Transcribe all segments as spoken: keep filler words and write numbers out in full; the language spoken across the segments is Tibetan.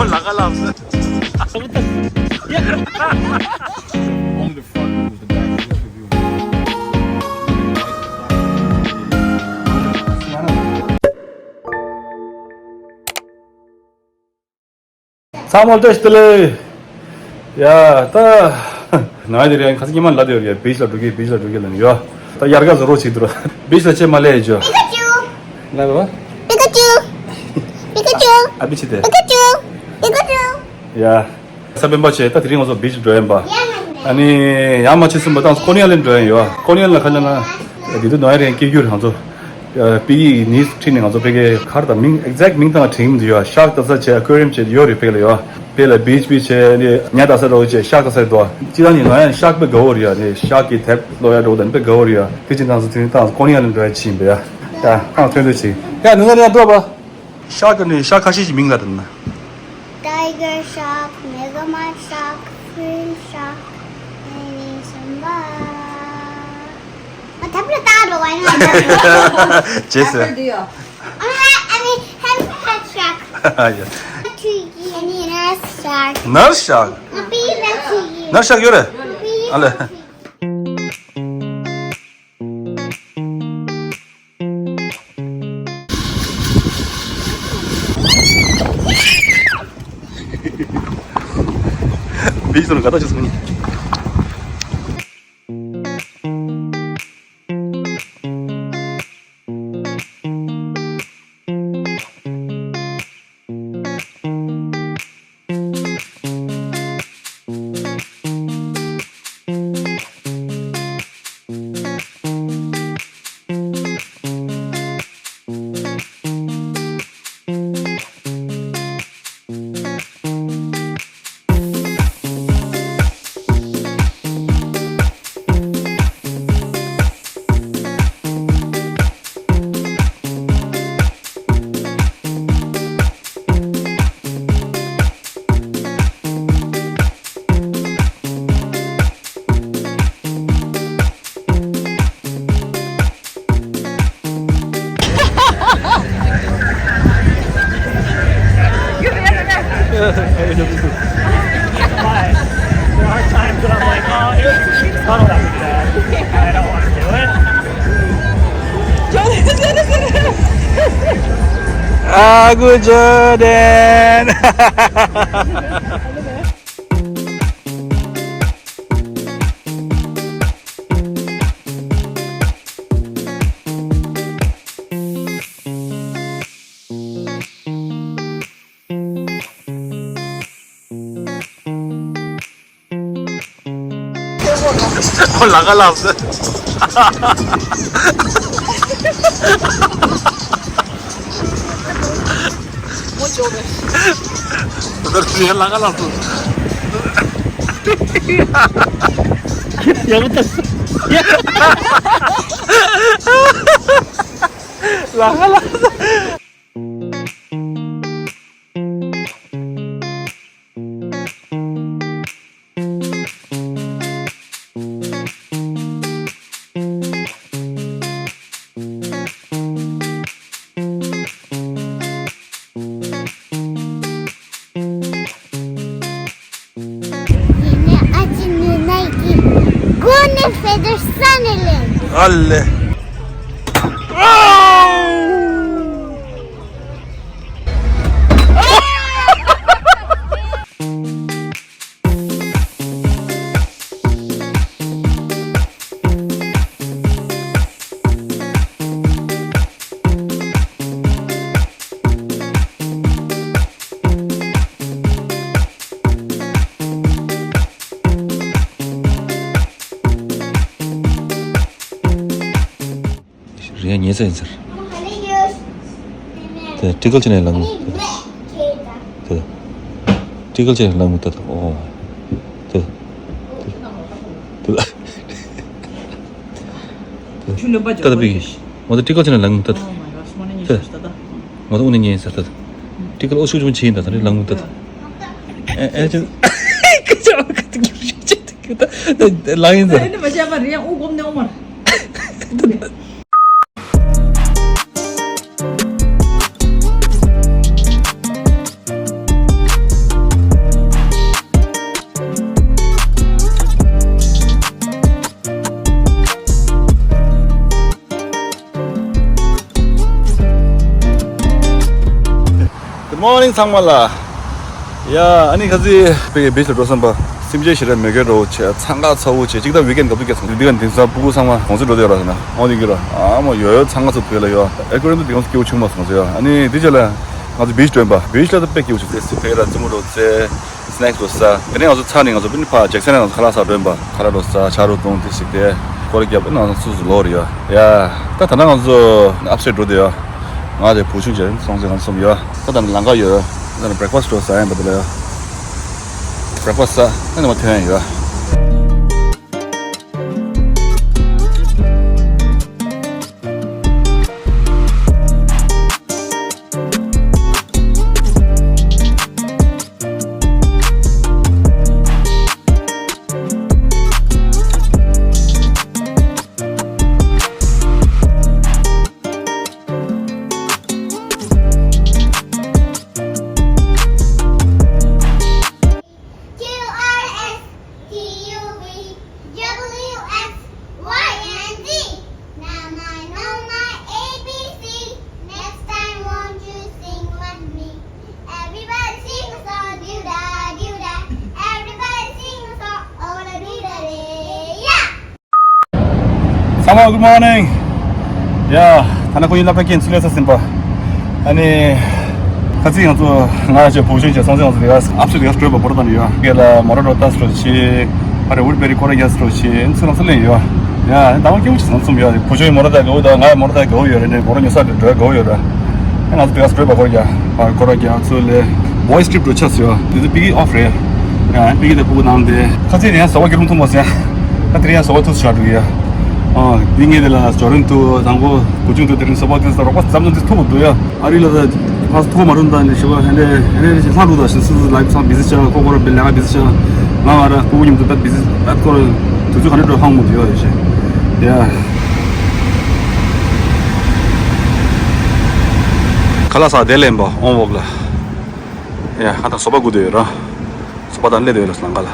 ལ་ཁ་ལབ་སོང་། Only the front view, the back view. ཚང་མ་བཀྲ་ཤིས་བདེ་ལེགས། ཡ་ད། ནང་དེ་རིང་ཁ་སང་ཉི་མ་ལ་དེ་ཡོད་ཡ། བིཆ་ལ་འགྲོ་གི། བིཆ་ལ་འགྲོ་གི་ལབ་ནས་ཡོད། ད་དབྱར་ཁ་བཟོ་རོགས་བྱེད་འདུག་ར། བིཆ་ལ་ཆེད་མ་སླེབས་ཡོད་ཅོ། ང་ར་བ། Pikachu! Pikachu! ཨ་བི་ཆི་དེ། Pikachu! Pikachu! ཡ། ས་སྤེན་པ་ཆེ། ད་དེ་རིང་ང་ཚོ་བིཆ་འགྲོ་ཡིན་པ། ཨ་ནི་ཡང་མ་ཆེ་སུམ་པ་ཏང་ཀོ་ནི་ཡ་ལེན་འགྲོ་ཡིན་ཡོད། ཀོ་ནི་ཡ་ལ་ཁ་ལ་ན། དེ་དུས་ནོ་ཡ་རེན་སྐྱེ་རྒྱུ་རང་ཚོ། པི་ཡིག་ནིས་ཁྲིད་ནས་ང་ཚོ་ཕ་གི་ཁར་དང་མིང་ཨེག་ཛེག་མིང་དང་དྲིང་འདི་ཡོད། ཤག་ལྟ་ས་བྱས་ཨ་ཁུ་རིམ་བྱས་ཡོད་རེད། ཕ་གི་ལ་ཡོད། ཕ་གི་ལ་བིཆ་བིཆ་བྱས་ནི་ཉ་ལྟ་ས་རོགས་བྱས་ཤག་ལྟ་ས་རེད་དོ། ཅི་ད་ནི་ང་ཡང་ཤག་པའི་དགའ་བོ་རེད་ཡ། ནི་ཤག་གི་དེབ་ཀློག་ཡ་འགྲོ་དང་པའི་དགའ་བོ་རེད་ཡ། དེ་ཅི་ད་ཚོ་དེ་ད་ཚོ་ཀོ་ནི་ཡ་ལ་འགྲོ་ཡ་ཕྱིན་པ་ཡ། ཡ་ཨང་ཐོན་དུ་ཕྱིན་ཡ། ནི་ང་རེ་ཡ་འགྲོ་བ། ཤག་གི་ནི་ཤག་ཁ་ཤས་ཀྱི་མིང་ལ་དྲན་ན། Tiger Shark, Megamite Shark, Fin Shark, and some more. ཨ་ཐབ་ལ་ཏག་འགྲོ་བ་ཡིན་ན། རྗེས་སུ། ཨ་ནི་ཧེམ་ཧེམ་ཤག་ཡ། ཐུག་གི། ཨ་ནི་ནར་སི་ཤག་ནར་སི་ཤག་ཨ་པི་ལ་ཐུག་གི། ནར་སི་ཤག་ཡོད་རེད། ཨ་ལེ། བིཆ་ལ་ག་ད་ཆུ་སོང་། There are times when I'm like, oh, it would be fun to do that. I don't want to do it. ཨ་ཁུ་ཇོ་ཌན། ཁོ་ལ་ཁ་ལབ་སོང་། མོ་ཅོག་པས། ད་ལྟ་ལ་ཁ་ལབ་སོང་། ཡག་པོ་ལྟ་སོང་། ལ་ཁ་ལབ་སོང་། ཡིན་ནའི་ཨ་ཅེ་ནུས་ནའི་གི་སྒོ་ནས་ཕེ་ཐར་ས་ནས་ལེན། ཨ་ལེ། རེད་ཡ། ཉལ་ས་ཡིན་ཟེར། དེ་ཊི་ཀལ་བྱས་ནས་ལངས། དེ། ཊི་ཀལ་བྱས་ནས་ལངས་མི་ལྟ་དང་། ཨོ། དེ། དེ། དེ། ད་ལྟ་པིག་ང་ཚོ་ཊི་ཀལ་བྱས་ནས་ལངས་མི་ལྟ་དང་། དེ། ང་ཚོ་དབུ་ནས་ཉལ་ཡིན་ཟེར་ད། ཊི་ཀལ་ཨོ་ཤུགས་ཆུང་ཆེ་ཡིན་ད། ད་རེས་ལངས་མི་ལྟ་དང་། ཨེ་ཨེ་ཅི། ད་ལངས་ཡིན་ཟེར། ཨེ་ནི་མ་བྱས་པ་རེད། དབུ་སྒོམ་ནས་དབུ་མར། Morning ཚང་མ་ལ། ཡ། ཨ་ནི་ཁ་ཚི་པེ་གི་བིཆ་ལ་འགྲོ་བསམ་པ། སེམས་ཅན་ཞེ་དྲག་མེད་མཁན་འགྲོ་བྱས། འཚང་ཁ་ཚ་བོ་བྱས། གཅིག་ད་ཝིག་ཨེན་གབ་ཏུ་སྐྱེས་སོང་། འདི་ག་དེང་སང་སྤུ་གུ་ཚང་མ་གོང་ཚད་འགྲོ་དེ་ར་ཟེར་ན། འོ་དེ་གི་ར། ཨ་མ་ཡོ་ཡོ་འཚང་ཁ་ཚ་བོ་ལ་ཡོ། ཨེ་ཀོ་རི་ཡམ་དུ་དེང་སང་སྐྱིད་པོ་བྱུང་མ་སོང་ཟེར་ཡ། ཨ་ནི་དེ་རྗེས་ལ་ང་ཚོ་བིཆ་འགྲོ་ཡིན་པ། བིཆ་ལ་ད་དཔེ་སྐྱིད་པོ་བྱུང་། ཏེ་སི་ཕེ་ར་རྩེད་མོ་འགྲོ་རྩེ། སི་ནེག་སི་འགྲོ་ཟ། དེ་ནས་ང་ཚོ་ཚར་ནས་ང་ཚོ་པི་ནི་ཕ་ཇེག་སན་ནས་ང་ཚོ་ཁ་ལག་ཟ་འགྲོ་ཡིན་པ། ཁ་ལག་འགྲོ་ཟ། ཆ་རོ་བཙོང་དེ་ཞིག་དེ་སྐོར་རྒྱབ། ཨ་ནི་ང་ཚོ་སུ་སུ་ལོག་རེད་ཡ། ཡ། ད་ད་ལྟ་ང་ཚོ་ཨབ་སི་ཊེཊ་འགྲོ་དེ་ཡ། ང་དེ་བུ་ཆུང་བྱས་སོང་ཚེ་ང་ཚོ་གསུམ་ཡོད། ད་ད་ལམ་ཁ་ཡོད། ད་ལམ་བྷེ་རེག་ཕ་སི་འགྲོ་ཟ་ཡིན་པ་དེ་ལ་ཡོད། བྷེ་རེག་ཕ་སི་ཟ། ད་ནི་མ་ཐོན་ཡོད། Q R S T U V W X Y and Z. Now I know my A B C. Next time won't you sing with me? Everybody sing a song, do da do da. Everybody sing a song, oh da do da day, yeah. ཚང་མ་good morning. ཡ། ཐ་ན་ཁོ་ཡིན་སློབ་གྲྭ་སྐྱེལ་ཚུལ་ལས་ས་ཟིན་པ། ཨ་ནི། ཁ་ཚིག་ང་ཚོ་ང་ཆེ་བུ་ཆུང་ཆེ་སོང་ཚེ་ང་ཚོ་དེ་ག་ཨབ་སི་ཊེཊ་དེ་ག་སྤྲོད་པ་བོར་དང་ཡོད། སྐད་ལ་མོ་ར་རོ་ཏ་སྤྲོད་ཆེ། ཨ་རེ་ཝུད་བེ་རི་ཀོ་ར་ཡ་སྤྲོད་ཆེ། ཚུལ་ལ་ཚུལ་ལེན་ཡོད། ཡ། ད་བ་སྐྱེ་བོ་ཆེ་སོང་ཚུམ་ཡོད། བུ་ཆུང་ཡི་མོ་ར་ཏ་དགའ་བོ་ད། ང་ཡི་མོ་ར་ཏ་དགའ་བོ་ཡོད་རེད། ནས་མོ་ར་ཉོ་ས་དེ་འགྲོ་དགའ་བོ་ཡོད་ར། ང་ཚོ་དེ་ག་སྤྲོད་པ་ཀོ་ར་ཡ། ཀོ་ར་ཡ་ཚུལ་ལེ། བོ་ཡི་སི་ཊི་རིབ་འགྲོ་ཆགས་སོང་ཡོད། དེ་ཚོ་པི་ཀི་ཨོཕ་རེད། ཡ། པི་ཀི་དེ་སྤུ་གུ་ནང་དེ་ཁ་ཚིག་དེ་ཡང་ཟོ་བ་སྐྱིད་རུང་ཐུབ་མ་སོང་ཡ། ད་དེ་རིང་ཡང་ཟོ་བ་ཐུག་ཆགས་འགྲོ་ཡ། ཨ། འདི་ངས་དེ་ལ་ཇོ་རིན་ཐུག་དང་པོ་བུ་ཆུང་ཐུག་དེ་རིང་ཟོ་བ་དེ་ཟ་རོགས་པ་ཙམ་ཙམ་དེ་ཐུག་འདུག་ཡ། ཨ་རི་ལ་ད་ཕ་སུ་ཐུག་མ་རུང་ད་ནི་ཞི་བ་ཧན་རེ་ཧན་རེ་ལྷག་འདུག་ད་ཞིག་སུ་སུ་ལ་ཚང་བི་ཟི་ཆགས། ཁོ་ཁོ་ར་བི་ལ་ག་བི་ཟི་ཆགས། ང་ང་ར་སྤུ་གུ་མཉམ་དུ་ད་བི་ཟི་ད་ཁོ་ར་དུས་ཚོད་ག་འདྲ་འགྲོ་ཧང་མོ་དུ་ཡོད་ཡ་ཤེ། ཡ། ཁ་ལག་ཟ་བདེ་ལེན་པ་ཨོང་བོག་ལ། ཡ། ཧ་ད་ཟོ་བ་དགུ་དུ་ཡོད་ར། ཟོ་བ་དང་ལེ་དུ་ཡོད་ལ་སྣང་ག་ལ།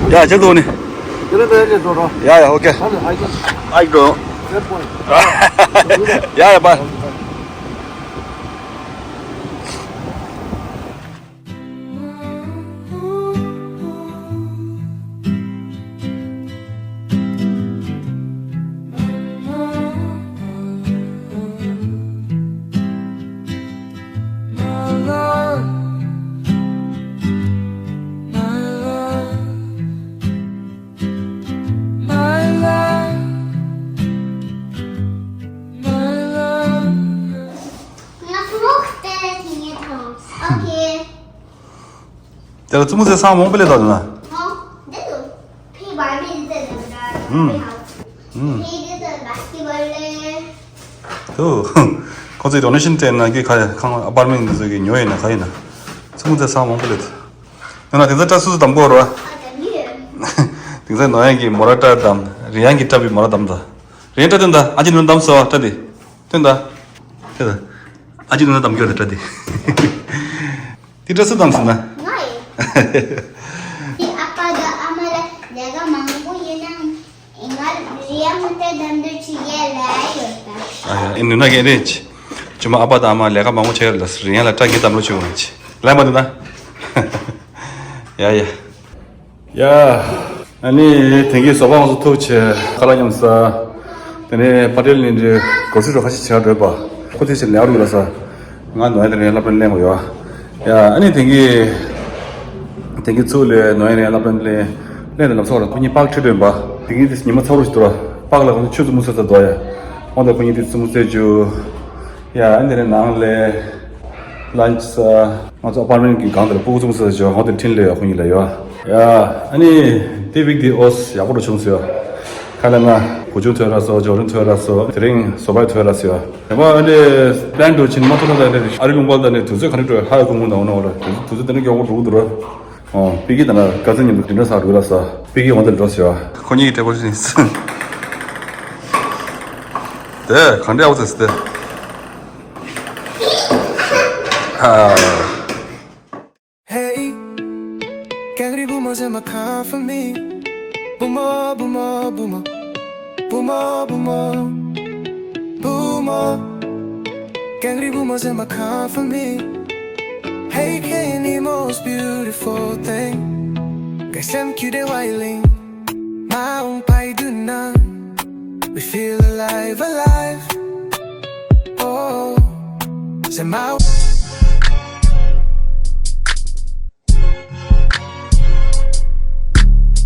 ཡ། ཇེ་དོ་ནི། ཡ་ཡ། ཨོ་ཀེ། ཨའི་འགྲོ། ཡ་ཡ། བཱའི། ང་ཁོ་མོ་ཁ་ཏ་ལ་ཐིང་ཡེ་ཐོང་། ཨོ་ཁེ། དེ་ལ་ཙུ་མུ་ཟེ་སང་མོང་པེ་ལེ་དོ་ན། ཧོ། འདི་དུ། ཕི་བར་མི་འདི་དུ་ད། ཧུམ། ཧུམ། ཕི་འདི་དུ་བ་སི་ཀེ་བོལ་ལེ། དུ། ཁོ་ཚོས་ཌོ་ནེ་ཤན་སྤྲད་ན་གི་ཁ་ཁང་ཨ་པར་མེན་འདི་ཚོ་གི་ཉོ་ཡིན་ན་ཁ་ཡིན་ན། ཙུ་མུ་ཟེ་སང་མོང་པེ་ལེ་དུ། ནོ་ན་དེང་སང་སྐྲ་སུ་སུ་དམ་གོ་རོ། ཨ་དམ་གི་ཡོད། དེང་སང་ནོ་ཡན་གི་མོ་ར་སྐྲ་དམ། རི་ཡན་གི་སྐྲ་བི་མོ་ར་དམ་ད། རི་ཡན་སྐྲ་དོན་ད་ཨ་ཅི་ནོ་དམ་སོ་སྐྲ་དེ། དོན་ད། དོན་ད། ཨ་ཅི་ནོ་དམ་གི་ཡོད་ད་སྐྲ་དེ། དེ་སྐྲ་སུ་དམ་སོ་ན། ང་ཡིན། དེ་ཨ་ཕ་དང་ཨ་མ་ལ་ལས་ཀ་མང་པོ་ཡོད་ན། ང་རི་ཡན་མ་ཏེ་དམ་དུ་ཆི་ཡེ་ལ་ཡོད་ད། ཨ་ཡ། ཨེ་ནུ་ན་གེ་རེ་ཆི། ཅི་མ་ཨ་ཕ་དང་ཨ་མ་ལས་ཀ་མང་པོ་བྱས་ཡོད་ལ་རི་ཡན་ལ་སྐྲ་གི་དམ་ལོ་ཆི་ཡོད་ཆི། ལ་མ་དོན་ད། ཡ་ཡ། ཡ། ཨ་ནི་དེང་གི་ཟོ་པ་ང་ཚོ་ཐུག་བྱས་ཁ་ལག་མཉམ་ཟ། དེ་ནས་པ་ཏེལ་ནི་འདྲི་གོ་སི་རོ་ཁ་ཤས་བྱས་འགྲོ་པ། ཁོ་དེ་ཕྱིར་ལས་རུ་ལ་ཟ། ང་ནོ་ཡ་དེ་ནས་སློབ་གྲྭ་ལེན་དགོས་ཡོད། ཡ། ཨ་ནི་དེང་གི་དེང་གི་ཚུགས་ལས་ནོ་ཡ་ནས་སློབ་གྲྭ་ལེན་ལེན་དེ་ནམ་སོགས་ལ་ཁོ་གཉིས་པག་ཁྲིད་འགྲོ་པ། དེང་གི་དེ་ཉི་མ་ཚ་རུ་ཞིག་འདུག་ར། པག་ལ་ཁོ་ནི་ཆུ་ཙུ་མུ་ཚ་ཚ་འདུག་ཡ། འོན་ཏེ་ཁོ་གཉིས་དེ་ཙུ་མུ་ཚ་རྒྱུ། ཡ། ཨ་ནི་དེ་ནས་ནང་ལས་ལན་ཆི་ཟ། ང་ཚོ་ཨ་པར་མེན་གི་སྒང་དེར་སྤུ་གུ་ཙུ་མུ་ཚ་ཚ་བྱོས། འོན་ཏེ་འཕྲིན་ལས་ཡོད་ཁོ་གཉིས་ལ་ཡོད། ཡ། ཨ་ནི་དེ་བིག་དེ་ཨོས་ཡག་པོ་འགྲོ་བྱུང་ཟེར་ཡོད། ཁ་ལ་ང་བུ་ཆུང་ཐོས་ར་སོ། ཇོ་རིན་ཐོས་ར་སོ། དེ་རིང་ཟོ་པའི་ཐོས་ར་སོ། ཡ། ཡ་མ་ཨ་ནི་པི་ལན་འགྲོ་ཕྱིན་མ་ཐོ་ར་ད་ནི་ཨ་རི་ལུང་པ་ད་ནི་དུས་ཚོད་ག་ནི་འགྲོ་ཧ་ཡ་ཀུང་ཀུང་ད་འོ་ན་འོ་ར། དུས་ཚོད་དེ་ནི་མགྱོགས་པོ་འགྲོ་གི་འདུག་ར། ཨོ། པི་ཀི་ད་ན་དཀའ་ཚེགས་མཉམ་དུ་དེ་འདྲ་ས་འགྲོ་ལ་ས། པི་ཀི་འོ་ད་འགྲོ་ཟེར་ཡ། ཁོ་གཉིས་ཀྱི་ཊེ་བལ་ཕྱིན་ཟེར། དེ་ག་འདྲ་ཡག་པོ་ཟེར་ཟེར་དེ། Hey, Kangri Boomer in my car for me. Boomer, boomer, boomer. Boomer, boomer, boomer. Kangri Boomer in my car for me. Hey, Kenny, most beautiful thing. Kasem cute wailing. Maung Pai Dunan. We feel alive, alive. Oh, Zemao.